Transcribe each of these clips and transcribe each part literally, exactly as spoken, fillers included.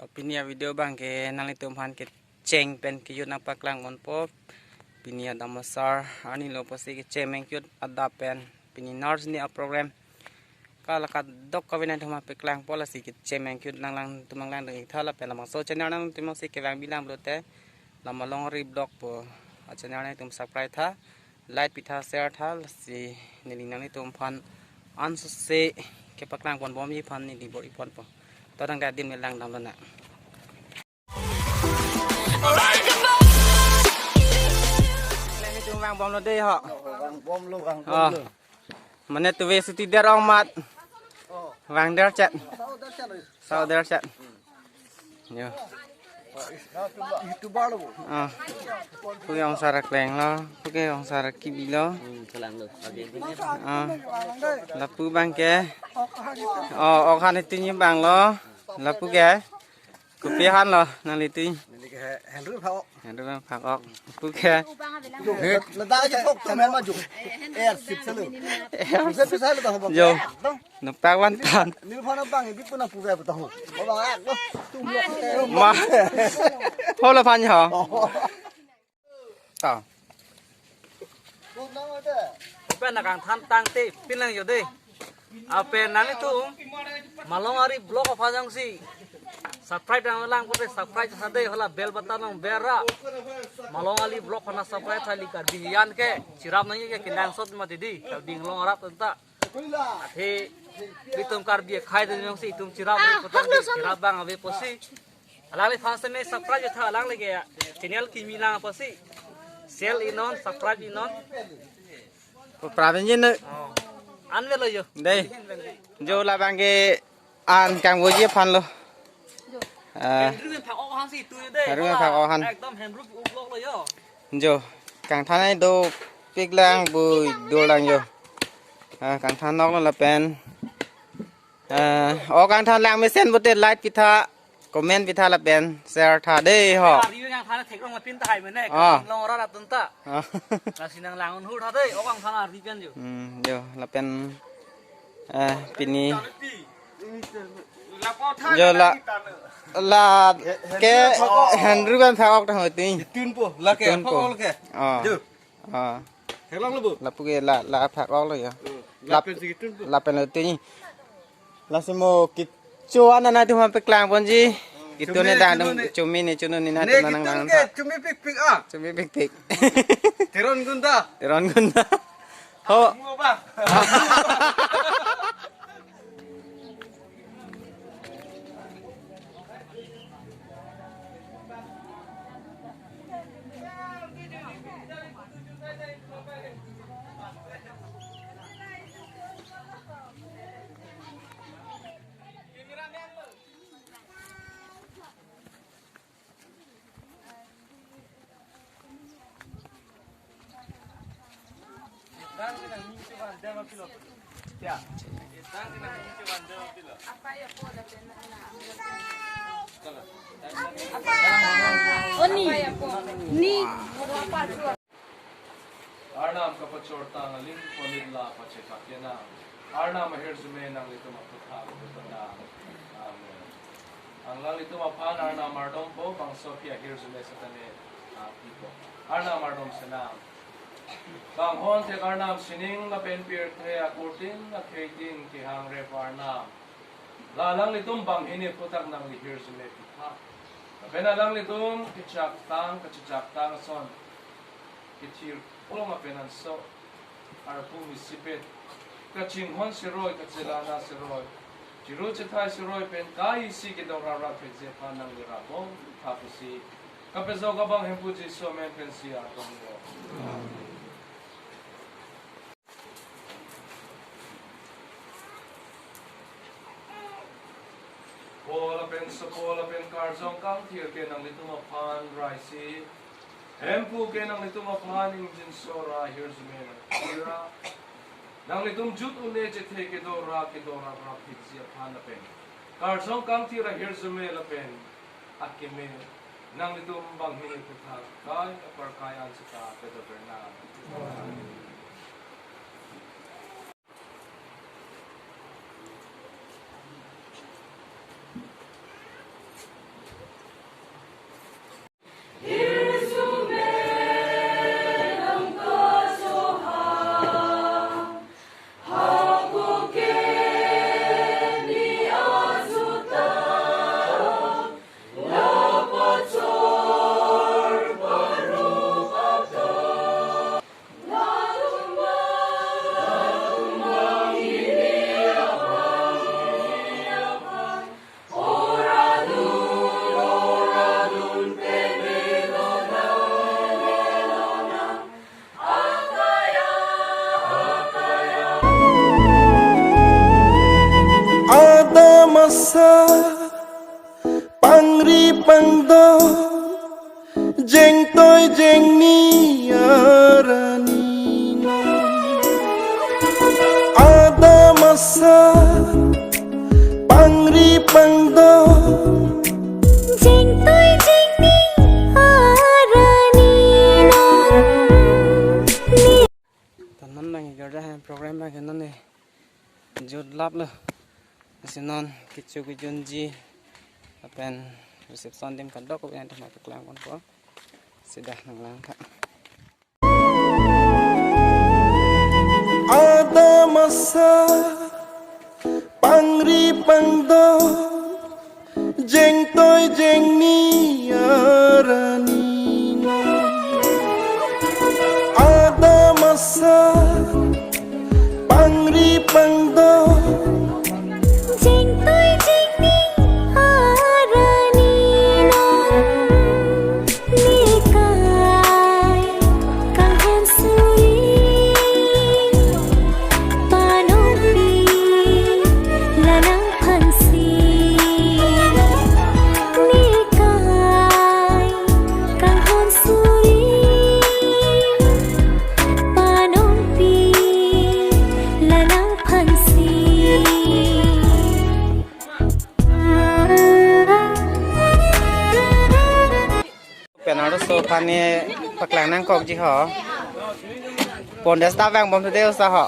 To pini a-video abang ke nanglitum aphan kecheng pen kejut nangpaklang ponpo. Pini adamsar arni lo pusi kecheng pen kejut adap pen pini nurse ni a-program. Kala kadokave nanglitum aphan paklangpo, lasi kecheng pen kejut nanglangtum nanglangdun iktha lapen labangso channel nanglitum si kevang bilang pulote La Malongari Vlog pu a-channel nanglitum subscribe tha, like pitha, share tha, lasi neli nanglitum aphan ansose kepaklang ponbomji aphan neli bor-i ponpo. To tangka adim langdamlonang. Nanglitum vangbomlo dei ho. Vangbomlo, vangbomlo. Ah. Mane tuve suti der ong mat. Oh. Vang der chet. Sao der chet. Sao der chet. Yo. YouTuber lo. Ah. Puke ongsar klenglo, puke ongsar kebilo. Hmm, chelang lo. Oke. Ah. Lapu abang ke. Oh, ok han itu ni abang lo. Lapu ke. Kopi han lo, nanglitum. Neli ke Henry Phak-ok. Henry Phak-ok. Puke. Ladak aja phak tum hen maju. Eh, sip selalu. Eh, bisa, bisa lo tahu, Bang. Jo. Dong. Nuktak van tan. Neli phone abang, ibi pun aku kayak tahu. Bang, ah, tum lo. Ma. Holo aphan ho. Oh. Ta. Lapen nangkangthan tangte pinlang jo dei. Lapen nanglitum Malongari Vlog aphan jongsi subscribe nanglang pulote subscribe sa dei, hala bell button nang bera. Malongari Vlog aphan subscribe sa, ili Karbi an ke cherap nangji ke kenangsot mati dei. Karding long rap ta. Athe itum Karbi akhei dun jongsi itum cherap, ah, ri pulote cherap abang ave pusi. Alangliphan seme subscribe tha, alangli ke channel kimi lang pusi. Share inon, subscribe inon. Ko praben jin. Oh. An velo jo. Dei. Jo labang ke an kangvoji aphan lo. Ah. Henry Phak-ok han si tu dei. Henry Phak-ok han. Ekdom Henry Phak-ok lo jo. Jo. Kangthan ai dopiklang bui dolang jo. Ah, kangthan noklo lapen. Ah, o kangthan lang mesen pulote like pitha, comment pitha lapen share tha dei ho. Ari kangthan theklong lapin tahai mene, ah, long ra atum ta. Ah. Lasi nanglang un hu tha dei, o kangthan ari pen jo. Hmm, jo, lapen, eh, pini. Jo la, la ke Henry pen Phak-ok ta ho tu. Itunpo, la ke Itunpo. Phak-ok ke. Ah. Jo. Ah. Theklong lo bu. Lapu ke la, la Phak-ok lo ya. Hmm. Lap-, lapen si itunpo. Lapen lo tu ni. Lasi mo kecho-an nanglitum aphan paklang ponji. Itum ne dang dong, chumi ne chunu ne nanglitum nang nang ke ta. Chumi pikpik ah. Chumi pikpik. Teron Gunda. Teron Gunda. Ho. Mo ba. Oni, ni. Arnam kapachortang aling ponit la pachekak kenang. Arnam ahirjume nanglitum aphuthak kedo nang. Amen. Alanglitum aphan Arnam ardompo, bangso aphi ahirjume setame, ah, pipo. Arnam ardom senang. Kanghon thek Arnam sining lapen pirthe akurtin akheitin kehang rep Arnam. La alanglitum banghini aphuthak nangli hirjume pitha. Lapen alanglitum kechaktang, kachechaktang ason kethir ong apen anso arpum isipet, kachinghon siroi, kachelana siroi, chiru chethai siroi pen kai isi kedong rap rap thekji aphan nangli rap bom tha pusi kapejok abang Hemphu Jisu amen pensi ardom lo. Amen. Pol lapen sopol lapen karjong kangthir ke nanglitum aphan raisi, Hemphu ke nanglitum aphan ingjinso ra hirjume nangthir ra, nanglitum jut un-e chethe kedo ra kedo rap rap thekji aphan lapen karjong kangthir ahirjume lapen akeme nanglitum banghini aphuthak kai apar kai an seta pedo pernam. Amen. Pangri pangdo, jengtoi jengni arani non. Adam asar, pangri pangdo, jengtoi jengni arani non. Ni. Tanon bang girja hem program bang non ni. Jut laplo. Lasi non kecho kejunji lapen reception adim kadokave nangtum aphan paklang ponpo. Sita nanglang tha. Adam asar, pangri pangdo, jengtoi jengni arani non. Adam asar, pangri pangdo, jengtoi jengni arani non. Nikai kanghon suri, panongpi la nangphansi. Nikai kanghon suri, panongpi la nangphansi. Pen arloso aphan ni paklang nangkokji ho. Pondes ta vang bom tu deu sa ho.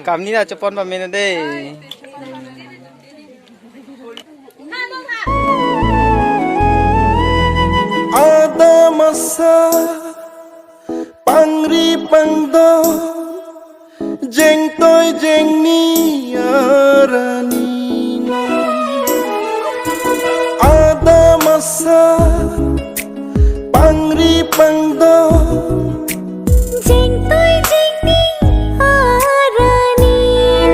Kam ni na chepon bom mena dei. Adam asar, pangri pangdo, jengtoi jengni arani non. Adam asar, pangri pangdo, jengtoi jengni arani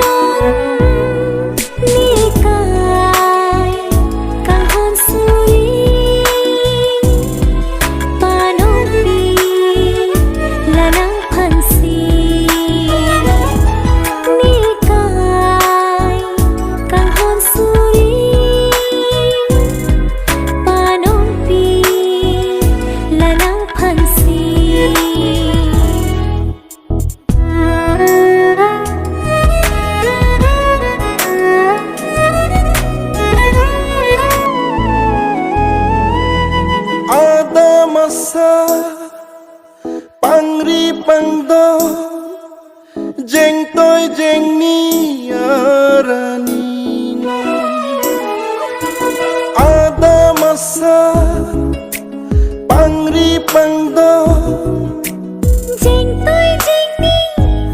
non. Nikai kanghon suri, panongpi la nangphansi. Nikai kanghon suri, panongpi la nangphansi. Adam asar, pangri pangdo, jengtoi jengni arani non. Adam asar, pangri pangdo, jengtoi jengni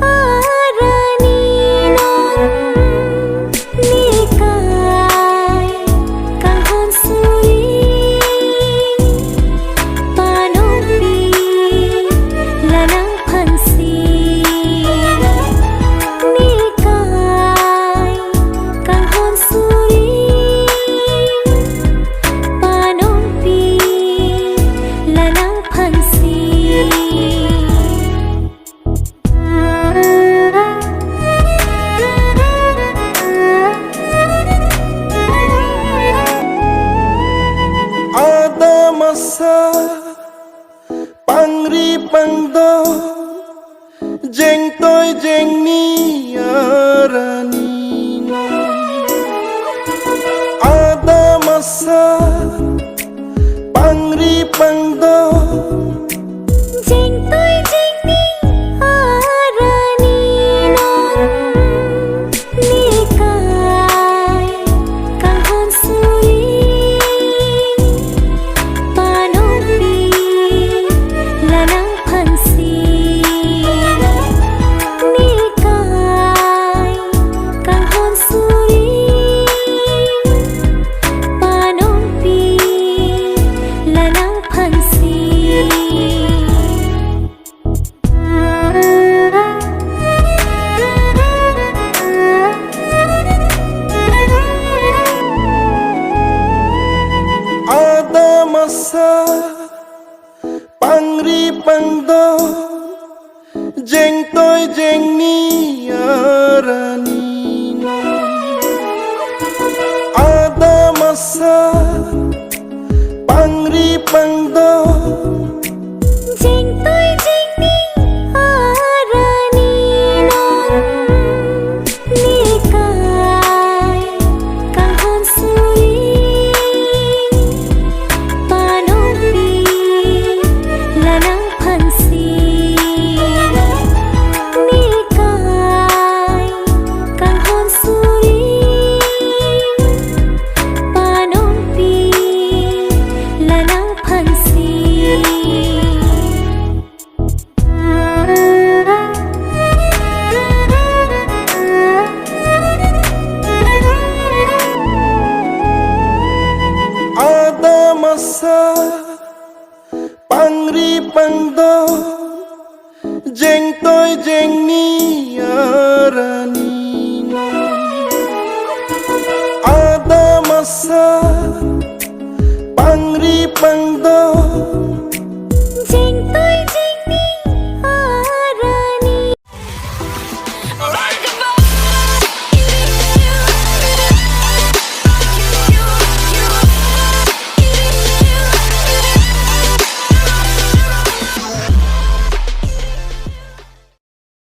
arani non. Nikai kanghon suri, panongpi la nangphansi. Nikai kanghon suri, panongpi la nangphansi. Adam asar, pangri pangdo, jengtoi jengni arani non. Adam asar, pangri pangdo, jengtoi jengni arani non. Nikai kanghon suri, panongpi la nangphansi. Nikai Sa pangri pangdo, jengtoi jengni arani non, nelikai kanghon suri, panongpi la nangphansi, nelikai kanghon suri, panongpi la nangphansi. Adam asa pangri pangdo, jengtoi jengni arani non. Adam asa pangri pangdo,